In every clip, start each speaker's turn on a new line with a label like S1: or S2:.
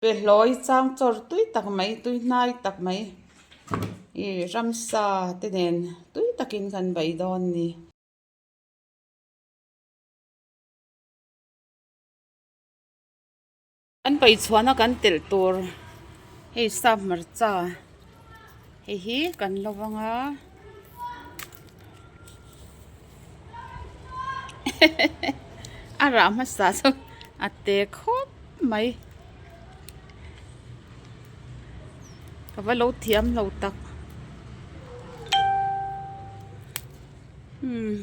S1: Behlawi chang chawr tui tak mai tui hnai tak mai ih ramsa te nen tui takin kan bei dawn a ni. Kan paihchhuahna kan telh tur hei sap hmarcha hei hi kan lo vang a a rah hmasa chu a te khawp mai ka va lo thiam lo tak umm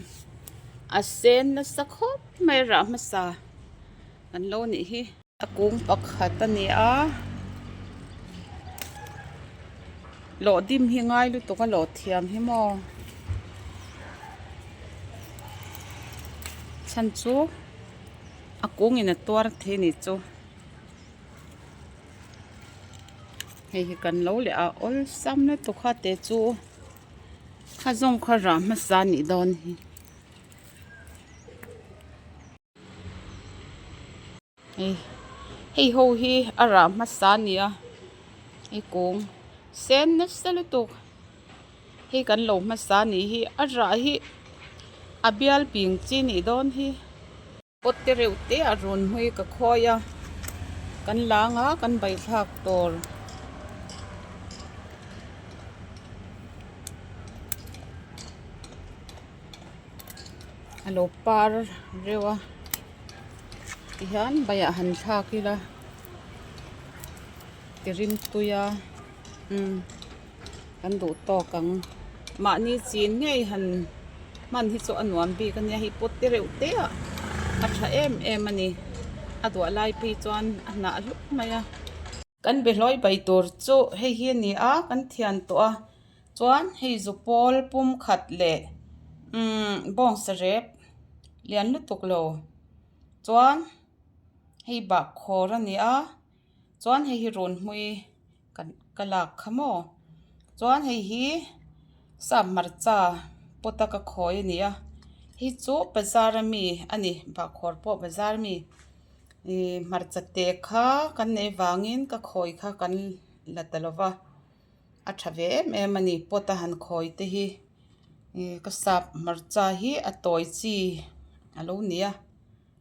S1: a sen nasa khawp mai a rah hmasa. An lo nih hi. A kung pakhat a ni a. Lawh dim hi ngai lutuk a lawh thiam hi maw. Chhan chu a kung in a tuar thei a nih chu. Hei hi kan lo leh a awlsam lutuk a te chu kha zawng kha rah hmasa a nih dawn hi. Hei hei ho hi a rah hmasa a ni a hei kung sen nasa lutuk hei kan lo hmasa a nih hi a rah hi a bial ping chi a nih dawn hi pot te reuh te a rawn hmui ka khawi a kan lang a kan baithlak tur. A lo par reuh a tihian baiah han thlak ila ti rim tui a umm kan duh tawk ang mahni chin ngei han hman hi chu a nuam bik a nia hei pot te reuh te ah a tha em em a ni a duah lai phei chuan a hnah hlup mai a. Kan behlawi bai tur chu hei hi a ni a kan thian tawh a chuan hei zu pawl pum khat leh umm bawngsa rep lian lutuk lo chuan hei bahkhawr a ni a chuan hei hi run hmui kan ka lak kha maw chuan hei hi sap hmarcha pot a ka khawi a ni a hei chu bazar ami a ni bahkhawr pawh bazar ami. Ih hmarcha te kha kan neih vangin ka khawi kha kan la ta lo va a tha ve em em a ni pot a han khawi te hi ih ka sap hmarcha hi a tawi chi a lo ni a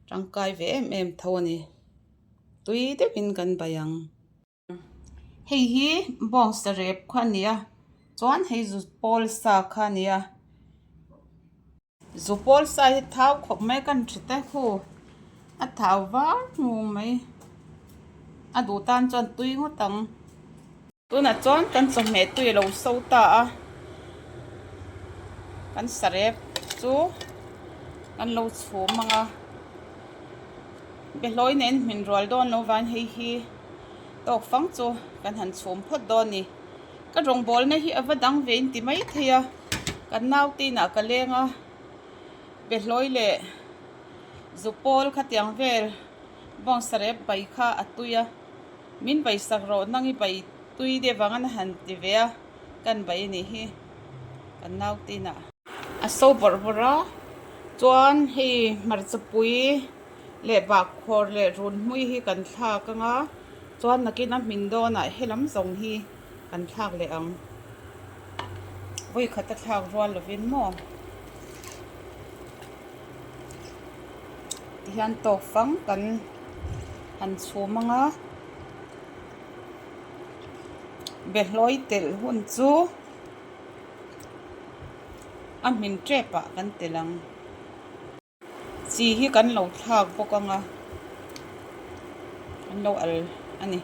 S1: tangkai ve em em tho a ni tui deuhin kan bei ang. Hei hi bawngsa rep kha a ni a chuan hei zu pawl sa kha a ni a. Zu pawl sa hi thau khawp mai kan hre te khu a thau var hmung mai a duh tan chuan tui ngawt ang tunah chuan kan chawhmeh tui a lo so ta a kan sarep chu kan lo chhum ang a behlawi nen hmin rual dawn lo vang hei hi tawk fang chu kan han chhum phawt dawn a ni. Ka rawngbawlna hi a va dang ve in ti mai thei a, kan naute inah ka leng a, behlawi leh zupawl khatiang vel bawngsa rep bai kha a tui a, min bai sak rawh nang i bai tui deuh vang a han ti ve a, kan bai a nih hi kan naute inah. A so bawrh bawrh a, chuan hei hmarcha pui leh bahkhawr leh runhmui hi kan thlak ang a. Chuan nakin a hmin dawnah helam zawng hi kan thlak leh ang. Vawi khat a thlak rual lovin maw? Tihian tawk fang kan han chhum ang a. Behlawi telh hun chu a hmin tep ah kan telh ang. Chi hi kan lo thlak bawk ang a, kan lo al a ni.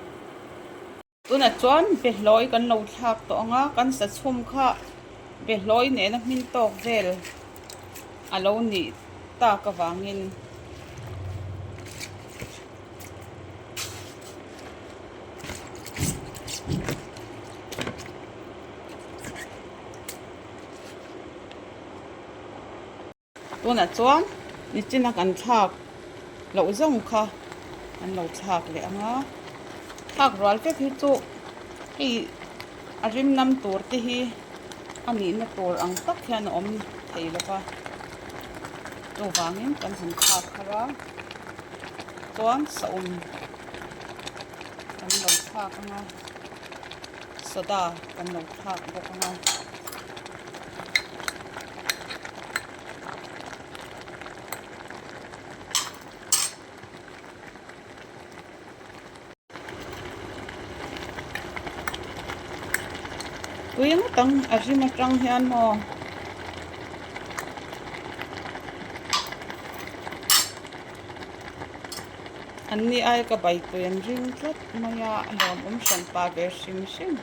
S1: Tunah chuan behlawi kan lo thlak tawh ang a, kan sa chhum kha behlawi nena hmin tawk vel a lo nih tak avangin. Tunah chuan nichina kan thlak loh zawng kha an lo thlak leh ang a, thlak rual vek hi chu hei a rim nam tur te hi a nihna tur ang tak hian a awm thei lo va, chuvangin kan han thlak har a chuan saum. Kan lo thlak ang a, soda kan lo thlak bawk ang a. Tui ngawt ang a rim atang hian maw. An ni ai ka bai tui an ring tlat mai a, a lawmawm hran pa ve hrim hrim.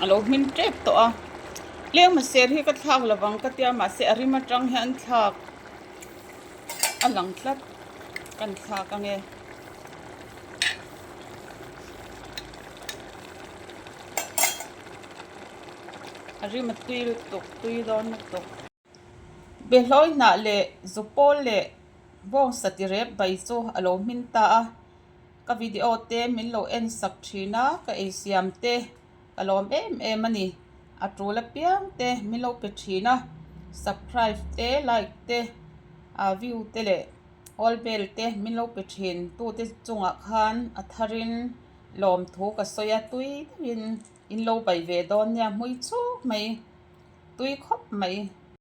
S1: A lo hmin tep tawh a tlem a ser hi ka thlak lovang ka tia mahse a rim atang hian thlak a lang tlat kan thlak ange. A rim a tui lutuk tui dawn lutuk. Behlawi hnah leh zupawl leh bawngsa ti rep bai chu a lo hmin ta a, ka video te min lo en sak thin a, ka ei siam te ka lawm em em a ni, a tul apiang te min lo pe thin a, subscribe te like te ah view te leh all bell te min lo pe thin tute chungah khan a tharin lawmthu ka sawi a tui deuhin in lo bai ve dawn nia hmui chuk mai. Tui khawp mai.